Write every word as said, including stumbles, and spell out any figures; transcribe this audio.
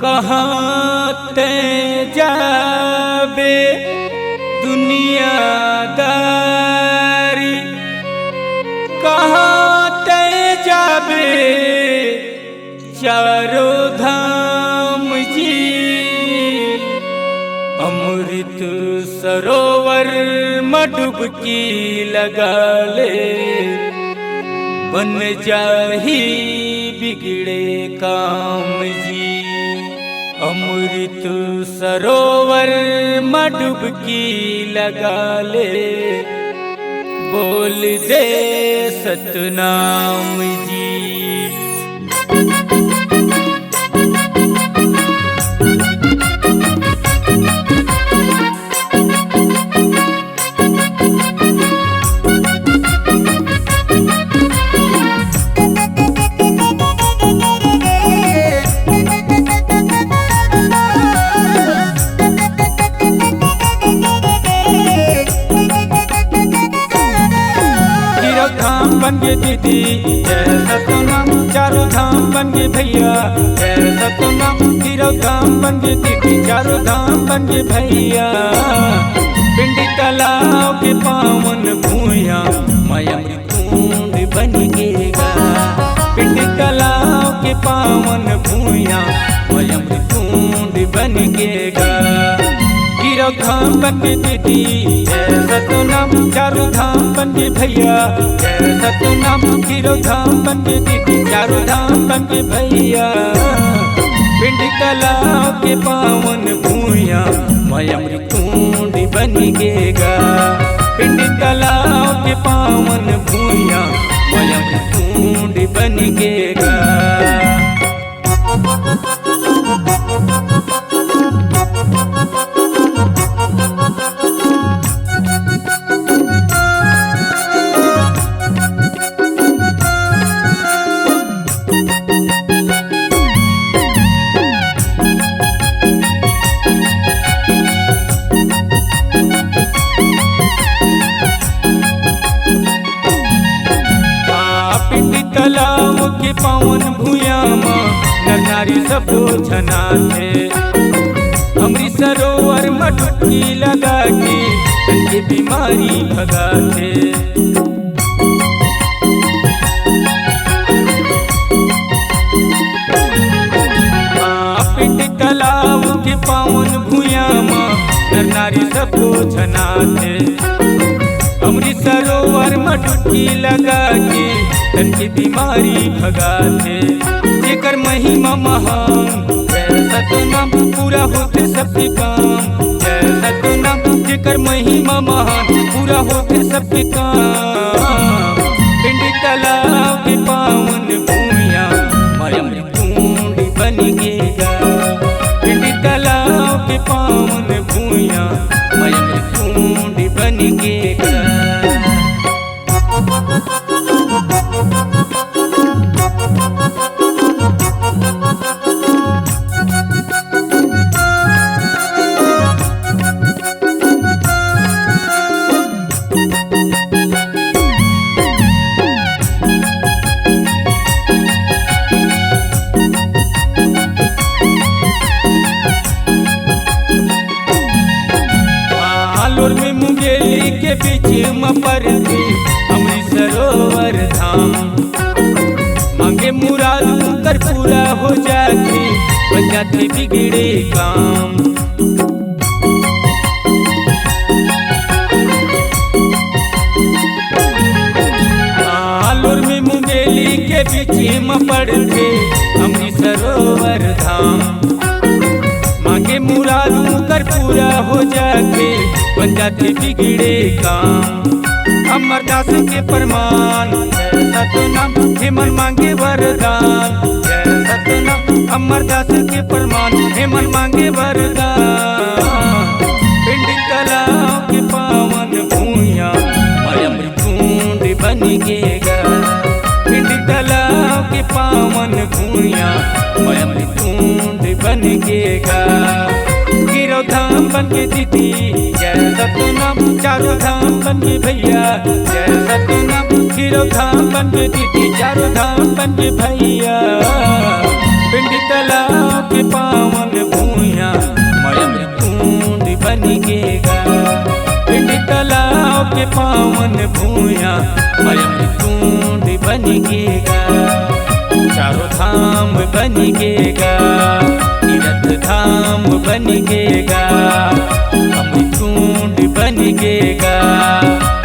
कहाँ तैं जाबे दुनियादारी, कहाँ तैं जाबे चारों धाम जी। अमृत सरोवर म डुबकी लगा ले, बन जाही बिगड़े काम जी। अमृत सरोवर म डुबकी लगा ले, बोल दे सतनाम जी। गिरौधाम बन गे दीदी, जय सतनाम। चारों धाम बन गे भैया, जय सतनाम। गिरौधाम बन गे दीदी, चारों धाम बन गे भैया। पिंडी तलाव के पावन भुइयां, मैं अमृत कुंड बन गे गा। पिंडी तलाव के पावन भुइयां, मैं अमृत कुंड बन गे गा। गिरौधाम बन गे दीदी, जय सतनाम। चारों धाम बन गे भैया, जय सतनाम। गिरौधाम बन गे दीदी, चारों धाम बन गे भैया। पिंडी तलाव के पावन भुइयां, मैं अमृत कुंड बन गे गा। पिंडी तलाव के पावन भुइयां, मैं अमृत कुंड बन गे गा। आ, पिंडी तलाव के पावन भुइयां म नर नारी सबो झन आथे। अमृत सरोवर म डुबकी लगा के तन के बीमारी भगाथे। आ, पिंडी तलाव के पावन भुइयां म नर नारी सबो झन आथे। अमृत सरोवर म डुबकी लगा के तन के बीमारी भगाथे। जेकर महिमा महान, जय सतनाम, पूरा होथे सबके काम। जय सतनाम, जेकर महिमा महान, पूरा होथे सबके काम। पिंडी तलाव के पावन भुइयां, मैं अमृत कुंड बन गे गा। पिंडी तलाव के पावन भुइयां, मैं अमृत कुंड बन गे गा। आलोर में मुंगेली के बीच म परथे अमृत सरोवर धाम। मांगे मुराद उनकर पूरा हो जाथे, बन जाथे बिगड़े काम। आलोर में मुंगेली के बीच म पड़थे अमृत सरोवर धाम। मांगे मुराद उनकर पूरा हो जाथे, बन जाथे बिगड़े काम। अमरदास के परमान, जय सतनाम, हे मन मांगे वरदान। जय सतनाम, अमरदास के परमान, हे मन मांगे वरदान। पिंडी तलाव के पावन भुइयां, मैं अमृत कुंड बन गे गा। पिंडी तलाव के पावन भुइयां, मैं अमृत कुंड बन गे गा। गिरौधाम बन गे दीदी, जय सतनाम। चारों धाम बन गे भैया, जय सतनाम। गिरौधाम बन गे दीदी, चारों धाम बन गे भैया। पिंडी तलाव के पावन पावन भुइयां मयम कुंड बन गे गा, चारों धाम बन गे गा, तीरथ धाम बन गे गा, अमृत कुंड बन गे गा।